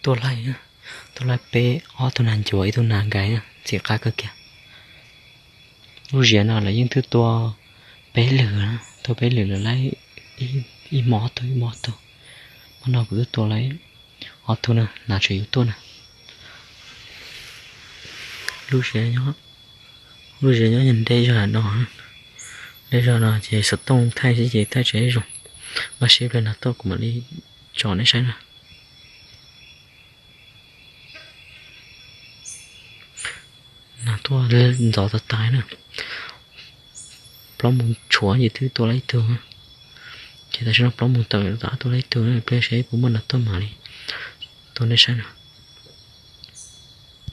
Tuaj laij, tuaj laij peb, ob tug nas ncuav ib tug nas nkais, ntxim qab kawg kiag. Lub ziav no lawv yeej twb tua peb lwm, tua peb lwm lawm, laij ib hmo ob tug, ib hmo ob tug. Hmo no kuv twb tua laij ob tug na, nas tseem yuav tuaj na. Lub ziav, lub ziav nyob nte zog no, nte zog no ces xov tooj thaij xwb ces thaij tsis zoo. Npaj siab ib pliag nas tuaj kuv mam li tso nej saib na. Nas tuaj ntxov tas tas na. Plaub moos tshuav ces twb tua laij ib tug, ces tam sim no plaub moos tawm tas tua laij ib tug, pliag seb puas muaj nas tuaj mam li tua nej saib na.